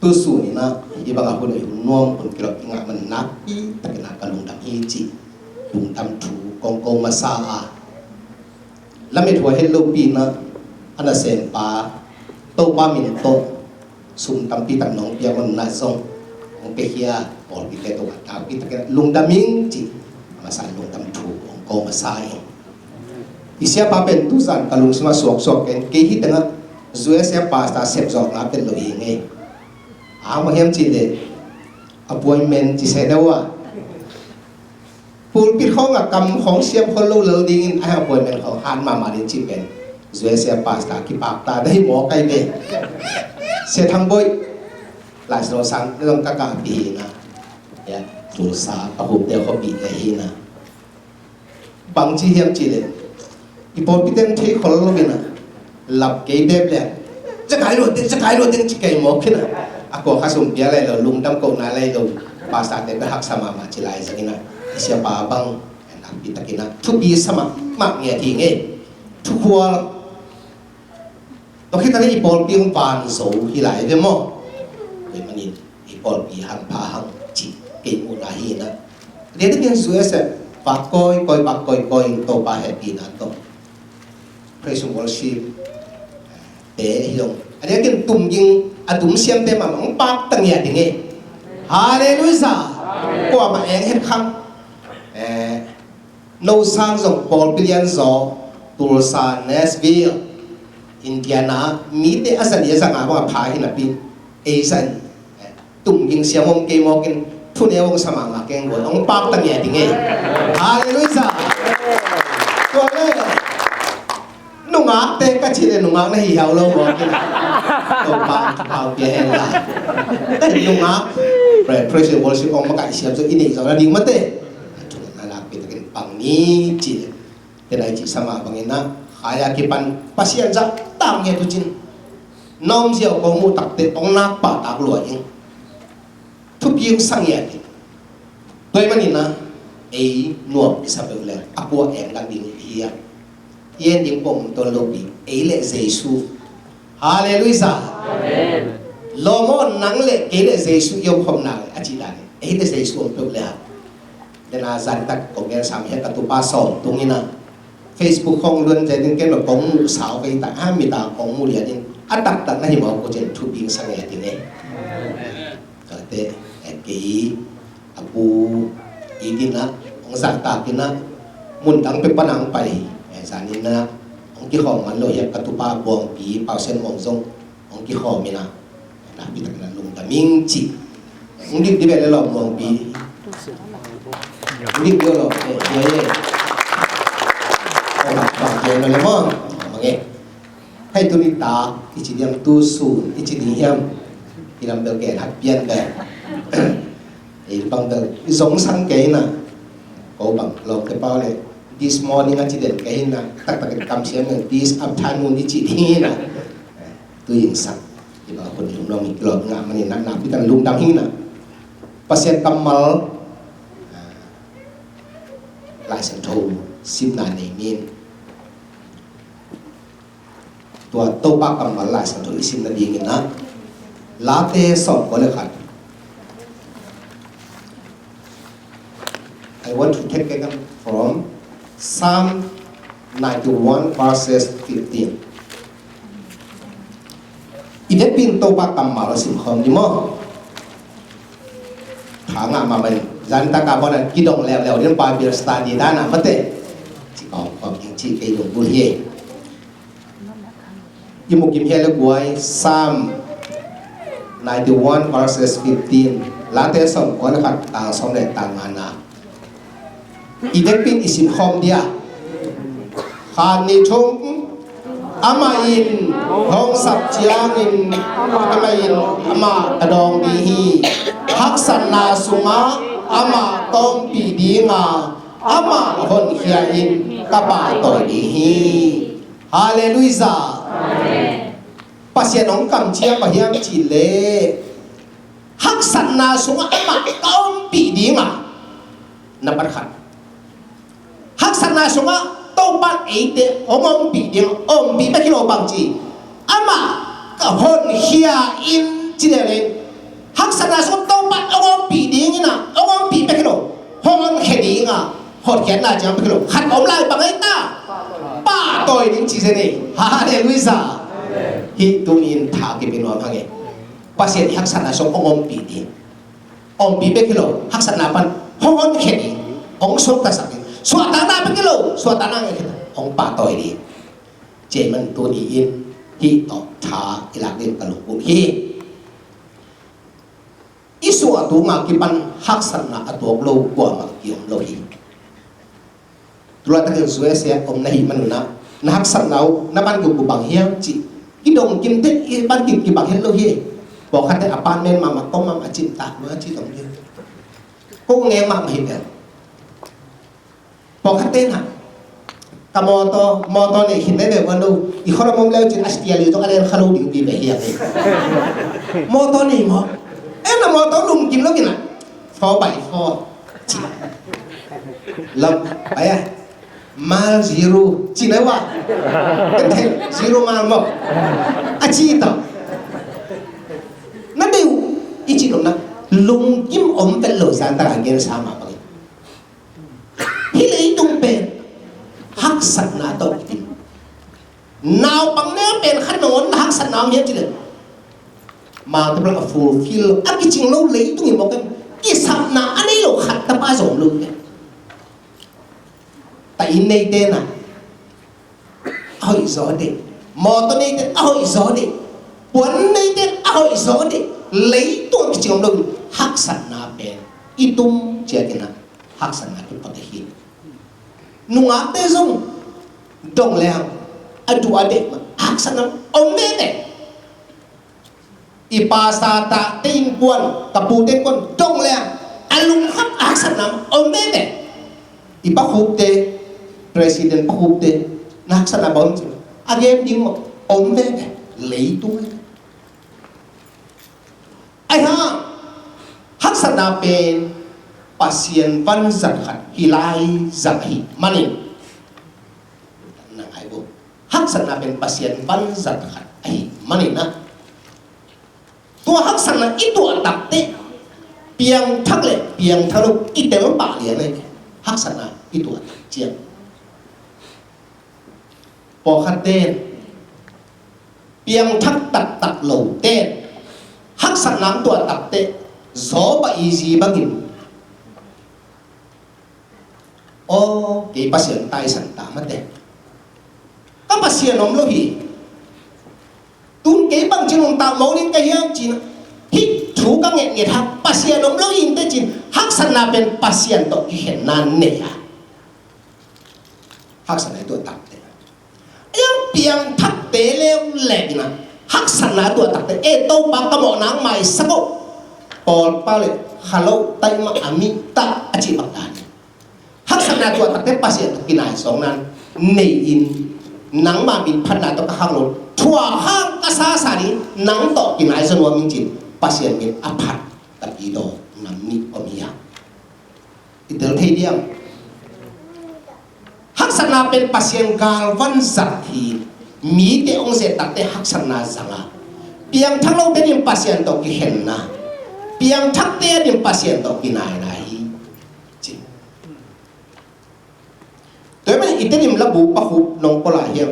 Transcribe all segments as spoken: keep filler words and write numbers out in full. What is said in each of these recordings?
Tu sun in ah hih bang a hun a i hun nuam hun kilawh i ngah man nakpi takin ah ka lungdam hi cih lungdam thu kong ko masa a, lamet hua het lopi in ah a nasempa Topa min tawh sum tampi tak nong piak man in ah zong hong piakhia pawlpite tungah nakpi takin ah lungdam ing cih a masa lungdam thu kong ko masa ing. I siapa pen tuzan ka lungsim ah suaksuak ken, kei hih tengah U S A pastor sepzawkna pen lo hi ngei. A hang bang hiam cih leh appointment ci se deuh a, pulpit khawng a kam khawng siam khol lo lel dingin a appointment khawng han mahmah ding cih pen U S A pastor kipak ta dai maw kai ve. Sia Thang Boih, Lai Siangtho sang na zong ka kahpih hi na. Ya, Tulsa ka hupte khawpih le hi na. Bangci hiam cih leh i pawlpite in thei khol lo in ah lap kei bep leh, "Cakai lua teng, cakai lua teng," ci kei mawk hi na. A kua kha sum pia lai lo, lungdam kohna lai lo, pastorte bek haksa mahmah ci lai zong in ah, i siapa bang nakpi takin ah thupi sa mahmah ngiat hi ngei. Thukhual Tua khit teh i pawlpi hong pan zo hi lai ve maw? Tua ahih manin i pawlpi hang pha hang cih kei muhna hi na. Dia te pian U S A vak kawikawi, vak kawikawi in Topa hehpihna tawh praise and worship te hi lo. A diakin tumging a tum siamte mahmah hong pakta ngiat ding e. Halleluiah. Kuamah eng het khang. Eh, No sang zong pawlpi lian zaw, Tulsa, Nashville, Indiana, mite a za li a za nga bang a pha hi napi, ei zan tumging siam om kei mawk in, thuneu hong sa mahmah keng gual, hong pakta ngiat ding ei. Halleluiah. Tua le, nungakte ka cih leh nungak na hi hiau lo mawk in. Topa thupha pia hen la. Nungak, praise and worship hong makaih siam zaw i neih zaw na ding mate. A thungetna nakpi takin pang ni cih leh, tena i cih sa mah bangin ah, khai a kipan Pasian zahtak ngiat uh cin, na om ziau kong muh tak teh hong nak pahtak lua ing. Thupi hong sa ngiat ing. Tua ahih manin ah, ei nuam i sa peuh leh a kua eng dang ding hi a, i en ding pawh om tuan lopi, ei le Jesu. Halleluiah. Amen. Lawm aw, nang le kei le Jesu i om khawm nak leh a cih dan in, ei le Jesu om peuh le a. Tena zan tak kong gen sam hi a, ka tupa sawm tung in a, Facebook khawng luan zen in ken mah kong muh sau vei tak a, mi ta kong muh lian in a taktak na hi mawk uh cin thupi hong sa ngiat ing e. Tua teh, eh, kei a pu i din ah hong zahtak in ah, mun dang pek pan hong pai, eh, zan in ah hong kikhawm man lo hi a, ka tupa Buangpi, Pau Sen Muang zong hong kikhawm in ah, nakpi takin ah lungdam ing ci. Hong dik di beh le lawm Buangpi. Hong dik di aw lawm, eh, eh, eh. Aw, bang, bang, bang, bang, bang, bang, eh. Hei, tuni tak i ci diam, tu sun i ci ding hiam? I lam bel gen hak pian bel. I bang bel i zong sang kei na. Ko bang lawmte pau le, this morning a ci den kei na. Taktak in kamsiam in this afternoon i ci ding na. Tu in sang. I bang a kun i lum lawm i kilawm ngah manin nakpi takin lungdam hi na. Pasian kammal, ah, Lai Siangtho simna nei ni in. Tua Topa kammal Lai Siangtho i sim nadingin ah, Late sawmkua le khat. I want to take it from Psalm ninety-one verses fifteen. I vekpi in Topa kammal sim khawm ni maw? Tha ngah mahmah in, zan tak a pawl in kidong leuleu ding, Bible study dan a mate. Ci khawm khawm ding ci kei lunggulh hi. I mu kim hi a le guai, Psalm ninety-one verses fifteen, Late sawmkua le khat, tang sawm le tang ngana. I vekpi in i sim khawm dia. Khat, nih, thum. Amah in hong sap ciangin, amah in amah ka dawng ding hi. Haksatna sungah amah ka ompih ding a, amah honkhia in ka pahtawi ding hi. Halleluiah. Amen. Pasian hong kamciam bang hiam cih leh, haksatna sungah amah ka ompih ding a, na phat khat. Haksatna sungah Topa in eite hong ompih ding, ompih bek hi lo bang ci. Amah ka honkhia in ci leh leh, Haksatna sung Topa hong ompih ding in ah, hong ompih bek hi lo, hong honkhia ding a, hotkhiatna ciang bek hi lo, khat om lai, bang hi ta? Pahtawi ding ci zen hi. Halleluiah. Hih tuni in tha kipia nuam hang e. Pasian i haksatna sung hong ompih ding, ompih bek hi lo, haksatna pan hong honkhia ding, hong suaktasak ding, suahtakna bek hi lo, suahtakna ngei khit hong pahtawi ding. Ci ahih man tuni in hih tawh tha i lak ding ka lungkul hi. I suah tung a kipan haksatna a tuak lo kuamah kiom lo hi. Tulatakin U S A om na hih manun ah na haksatna uh na ban kibang hiam cih kidong kim teh, i ban kim kibang het lo hi. Pawlkhatte apartment mahmah, kong mahmah, a cih tak mah a cih tong hi. Kong ngen mahmah hi pen. Pawlkhatte na, ka mawtaw, mawtaw nei khin veve ua lo, i khualam om leu cin a steering zong a len kha lo ding pi ve hiam e. Mawtaw nei maw? Em, na mawtaw lungkim lo kina, four by four ci. Lam pai a, mile zero ci na ua. Kan thei zero mile maw? A ci tawh. Na deuh i ci lo na, lungkim om vet lo zan ta a gen sa mah bangin. Hih leitung pen haksatna tawh kidim. Naupang neu pen kha nawn na haksatna om hiam cih leh, mangtep la a fulfill a kicing lo leitung i mawk em. Kisapna a nei lo khat tapa zong om lo em. Ta inn neite na a hoih zaw dih, mawtaw neite a hoih zaw dih, puan neite a hoih zaw dih, leitung a kicing om lo haksatna pen i tum ciat in a haksatna kipat ahi. Nungakte zong dong leng a duh a deih mah haksatna om veve. I pastor tate innkuan, ka pute innkuan dong leng a lungkham a haksatna om veve. I pakhupte, president pakhupte na haksatna bang om cih a gen ding mah om veve. Leitung veve. Ahi hang haksatna pen Pasian vanzat khat hi lai zang ahih manin, na ngai bo, haksatna pen Pasian vanzat khat ahih manin ah, tua haksatna i tuah takteh piangthak le piangthak lo i tel pah lian ahi. Haksatna i tuah tak ciang pawlkhatte piangthak taktak lote haksatna tuah takteh Job i zi bangin, aw, kei Pasian taisan ta mate. Ka Pasian om lo hi. Tun kei bangci nungta mo ding ka hiam cin, hih thu ka ngetnget hak Pasian om lo hi inteh cin, haksatna pen Pasian tawh kikhenna nei a, haksatna i tuah takteh. Yang piangthakte leuleu in a haksatna tuah takteh, e Topa ka mawhna hong maisak o. Paul pau le kha lo taih mah a mih ta a cih bang dan. Haksatna tuah takteh Pasian tawh kinai sawng nan nei in, nangma min phatna tawh ka hang lo, thuak hang ka sasa ding, nang tawh kinai zaw nuam ing cin Pasian min a phat ka pi daw nam nih om hi a. I tel thei diam? Haksatna pen Pasian galvan zat hi. Mite hong zet takteh haksatna zang a, piangthak lote din Pasian tawh kikhenna, piangthakte din Pasian tawh kinaina hi. Ci. Tua hi manin i Tedim labu pakhup nong pua lai hiam?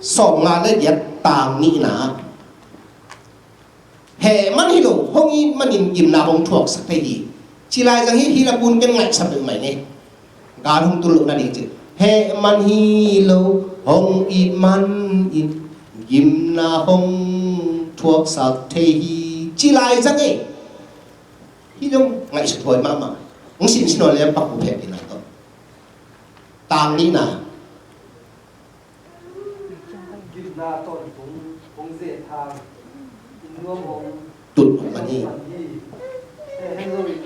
Sawmnga le giat tang nihna ah, heh man hi lo, hong it manin gimna hong thuaksak thei hi. Ci lai zang hi. Hih labu in ken ngaihsak peuhmah ing e. Gal hong tun loh nading cin, heh man hi lo, hong it manin gimna hong thuaksak thei hi. Ci lai zang e. Hih zong ngaihsut huai mahmah. Hong sinsin huai le pakhup heh pi lai tawh. Tang nihna. Gimna tawntung hong zeh hang, inn nuam hong tut man hi. Heh hen loin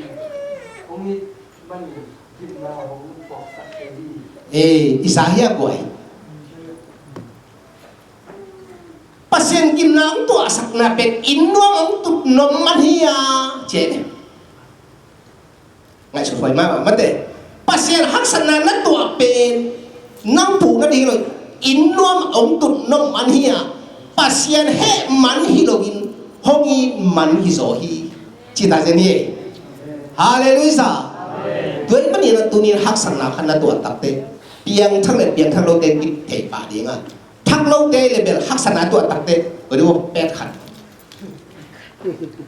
hong it manin gimna hong thuaksak thei hi. Eh, i sa hia guai? Pasian gimna hong tuahsakna pen inn nuam hong tut nuam man hi a, ci e. Ngaihsut huai mahmah mate. Pasian haksatna na tuah pen nang puh nading lo, inn nuam hong tut nuam man hi a, Pasian heh man hi loin hong it man hi zaw hi. Ci ta zen hi. Halleluiah. Tua ahih manin ah tuni in haksatna khat na tuah takteh, piangthak le piangthak lote kithei pah ding a, thak lote le bel haksatna tuah takteh, koi ding uh pet khat.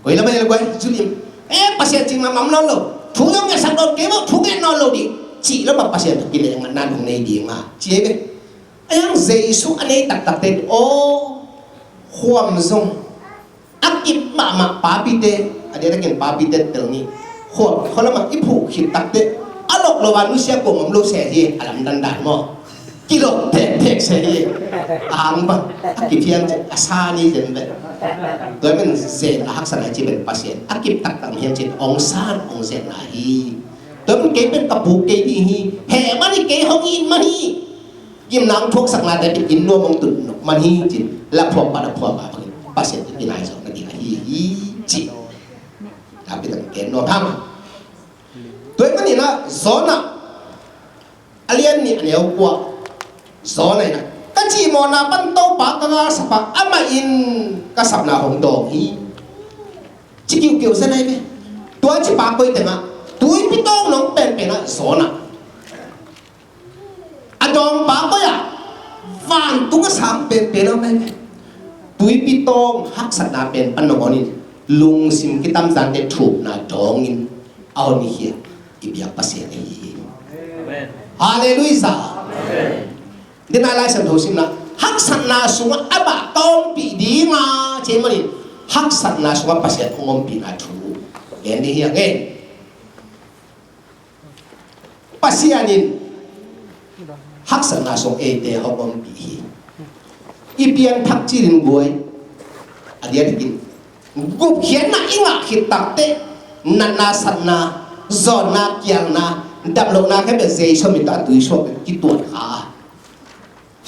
Koi lam a hi le guai, zu lim. Eh, Pasian cih mahmah om nawn lo. Thu zong ngetsak nawn kei maw, thu nget nawn lo ding. Cih lam a Pasian tawh kilehna nang hong nei ding a, ci hi ve. A hiang Jesu a nei taktakte, aw, khuam zong a kip mahmah papite, a diakdiakin papite tel ni. Khuam khualam ah i phuh khit takteh, a lok lo a nusia kuamah om lo se hi, a lamdang dan maw. Kilok tektek se hi. A hang bang, a kip hiam cih, a sa ni zen beh. Tua ahih manin zen a haksatna i cih pen Pasian a kip taktak hiam cih, hong san hong zenna hi. Tua ahih manin kei pen ka puk kei ding hi. Heh man hi, kei hong it man hi. Gimna hong thuaksaknate pen inn nuam hong tun nop man hi ci-in, la phuak pan a phuak a bangin Pasian in i nai zawh nading ahi hi ci. Tua pen gen nuam hang. Tua ahih manin ah Jonah a lian nih a neu kua, Jonah in ah, ka cimawhna pan Topa ka galsap a, amah in ka sapna hong dawng hi, ci kiukiu zen ahi ve. Tua cipa koi teng ah, tuipi tawng nong penpen ah Jonah a dawngpa koi ah, vantung a sang penpen a om ahi ve. Tuipi tawng haksatna pen pan nong on in, lungsim kitamzante thupna dawngin a hon hi khia i biak Pasian ahi hi. Amen. Halleluiah. Amen. Dena Lai Siangtho simna, haksatna sungah amah ka ompih ding a, ci ahih manin haksatna sungah Pasian hong ompihna thu gen ding hi hang e. Pasian in haksatna sung eite hong ompih hi. I piangthak cil in guai, a diakdiakin gupkhiatna i ngah khit takteh, natna satna, zawnna kialna, damlohna khempeuh Jesu min tawh a tui suak in kituat kha.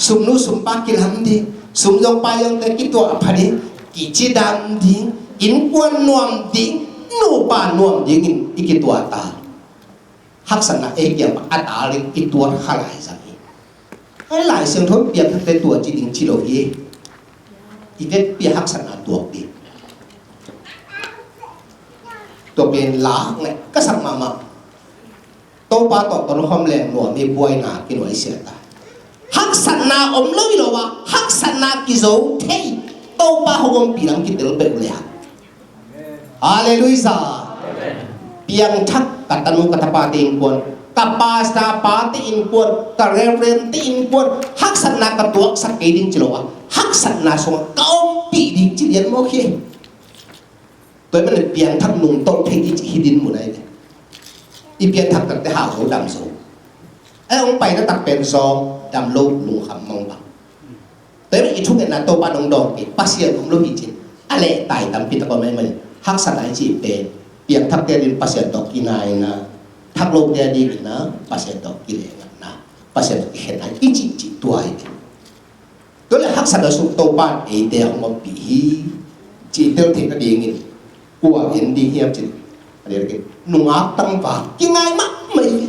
Sumnu sumpa kilam ding, sum zong pai zongte kituah pha ding, kicidam ding, innkuan nuam ding, nupa nuam dingin i kituah ta. Haksatna ei kiang pan a tal in i tuat kha lai zang hi. Ai, Lai Siangtho in piangthakte tuah ci ding ci lo hi. I vekpi a haksatna tuak ding. Tua pen la ngai ka sak mahmah. Topa tawh tonkhawm leng nuam hi, buaina kinuaisiah ta. Haksatna om lo hi lo a, haksatna kizo thei Topa hong ompih lam kitel peuh le hang. Halleluiah. Piangthak ka tanu ka tapate innkuan, ka pastor pate innkuan, ka reverend te innkuan, haksatna ka tuaksak kei ding ci lo a, haksatna sungah ka ompih ding ci lian mawk hi. Tua ahih manin piangthak nungtolh thei i cih hi dinmun ahi ve. I piangthak takte hau zo dam zo. Ai, hong paina tak pen zawng dam lo, lungkham mangbang. Tua ahih manin i thungetna Topa nong dawng kei, Pasian om lo hi cin a lehtai tampi tak om ahih manin haksatna i cih pen piangthakte adingin Pasian tawh kinaina, thak lote adingin ah Pasian tawh kilehngatna, Pasian tawh kikhenna i cihcih tua hi ve. Tua leh haksatna sung Topa in eite hong ompih hi cih tel theih nadingin kua en ding hiam cih leh, a diakdiakin nungak tangval kingai mahmah hi.